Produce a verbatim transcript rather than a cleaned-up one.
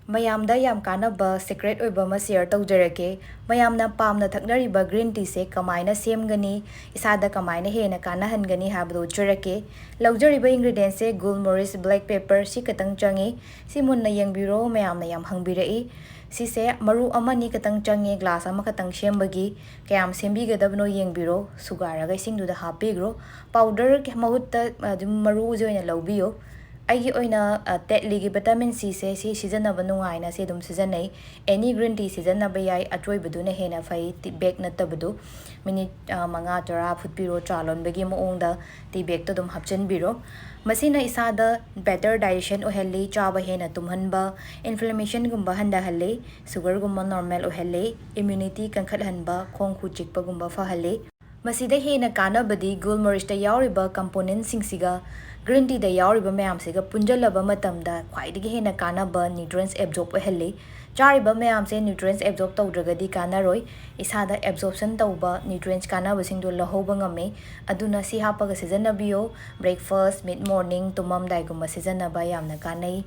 ꯃꯌꯥꯝꯗ ꯌꯥꯝ ꯀꯥꯟꯅꯕ secret ꯑꯣꯏꯕ ꯑꯃ share ꯇꯧꯖꯔꯛꯀꯦ꯫ ꯃꯌꯥꯝꯅ ꯄꯥꯝꯅ ꯊꯛꯅꯔꯤꯕ green teaꯁꯦ ꯀꯃꯥꯏꯅ ꯁꯦꯝꯒꯅꯤ, ꯏꯁꯥꯗ ꯀꯃꯥꯏꯅ ꯍꯦꯟꯅ ꯀꯥꯟꯅꯍꯟꯒꯅꯤ ꯍꯥꯏꯕꯗꯨ ꯎꯠꯆꯔꯛꯀꯦ꯫ ꯂꯧꯖꯔꯤꯕ ingredientsꯁꯦ ꯒꯨꯜ ꯃꯣꯔꯤꯁ, black pepper ꯁꯤ ꯈꯛꯇꯪ ꯆꯪꯉꯤ꯫ ꯁꯤ ꯃꯨꯟꯅ ꯌꯦꯡꯕꯤꯔꯣ, ꯃꯌꯥꯝꯅ ꯌꯥꯝ ꯍꯪꯕꯤꯔꯛꯏ꯫ ꯁꯤꯁꯦ ꯃꯔꯨ ꯑꯃꯅꯤ ꯈꯛꯇꯪ ꯆꯪꯉꯦ, glass ꯑꯃꯈꯛꯇꯪ ꯁꯦꯝꯕꯒꯤ꯫ ꯀꯌꯥꯝ ꯁꯦꯝꯕꯤꯒꯗꯕꯅꯣ ꯌꯦꯡꯕꯤꯔꯣ, ꯁꯨꯒꯥꯏꯔꯒ ꯏꯁꯤꯡꯗꯨꯗ ꯍꯥꯞꯄꯤꯈ꯭ꯔꯣ꯫ Powder ꯃꯍꯨꯠꯇ ꯑꯗꯨꯝ ꯃꯔꯨꯁꯦ ꯑꯣꯏꯅ ꯂꯧꯕꯤꯌꯣ꯫ ꯑꯩꯒꯤ ꯑꯣꯏꯅ, ꯑ, ꯇꯦꯠꯂꯤꯒꯤ vitamin Cꯁꯦ ꯁꯤ ꯁꯤꯖꯤꯟꯅꯕ ꯅꯨꯡꯉꯥꯏꯅ ꯁꯤ ꯑꯗꯨꯝ ꯁꯤꯖꯤꯟꯅꯩ꯫ Any green tea ꯁꯤꯖꯤꯟꯅꯕ ꯌꯥꯏ, ꯑꯆꯣꯏꯕꯗꯨꯅ ꯍꯦꯟꯅ ꯐꯩ, tea bag ꯅꯠꯇꯕꯗꯨ꯫ Minute, ꯑ, ꯃꯉꯥ ꯇꯔꯥ ꯐꯨꯠꯄꯤꯔꯣ, ꯆꯥ ꯂꯣꯟꯕꯒꯤ ꯃꯑꯣꯡꯗ tea bagꯇ ꯑꯗꯨꯝ ꯍꯥꯞꯆꯤꯟꯕꯤꯔꯣ꯫ ꯃꯁꯤꯅ ꯏꯁꯥꯗ better digestion ꯑꯣꯏꯍꯜꯂꯤ, ꯆꯥꯕ ꯍꯦꯟꯅ ꯇꯨꯝꯍꯟꯕ, inflammationꯒꯨꯝꯕ ꯍꯟꯊꯍꯜꯂꯤ, sugarꯒꯨꯝꯕ normal ꯑꯣꯏꯍꯜꯂꯤ, immunity ꯀꯟꯈꯠꯍꯟꯕ, ꯈꯣꯡ ꯈꯨꯠ ꯆꯤꯛꯄꯒꯨꯝꯕ ꯐꯍꯜꯂꯤ꯫ ꯃꯁꯤꯗ ꯍꯦꯟꯅ ꯀꯥꯟꯅꯕꯗꯤ ꯒꯨꯜ ꯃꯣꯔꯤꯁꯇ ꯌꯥꯎꯔꯤꯕ componentꯁꯤꯡꯁꯤꯒ green teaꯗ ꯌꯥꯎꯔꯤꯕ ꯃꯌꯥꯝꯁꯤꯒ ꯄꯨꯟꯖꯜꯂꯕ ꯃꯇꯝꯗ ꯈ꯭ꯋꯥꯏꯗꯒꯤ ꯍꯦꯟꯅ ꯀꯥꯟꯅꯕ nutrients absorb ꯑꯣꯏꯍꯜꯂꯤ꯫ ꯆꯥꯔꯤꯕ ꯃꯌꯥꯝꯁꯦ nutrients absorb ꯇꯧꯗ꯭ꯔꯒꯗꯤ ꯀꯥꯟꯅꯔꯣꯏ꯫ ꯏꯁꯥꯗ absorption ꯇꯧꯕ nutrients ꯀꯥꯟꯅꯕꯁꯤꯡꯗꯣ ꯂꯧꯍꯧꯕ ꯉꯝꯃꯤ꯫ ꯑꯗꯨꯅ ꯁꯤ ꯍꯥꯞꯄꯒ ꯁꯤꯖꯤꯟꯅꯕꯤꯌꯣ꯫ Breakfast, mid morning, ꯇꯨꯝꯃꯝꯗꯥꯏꯒꯨꯝꯕ ꯁꯤꯖꯤꯟꯅꯕ ꯌꯥꯝꯅ ꯀꯥꯟꯅꯩ꯫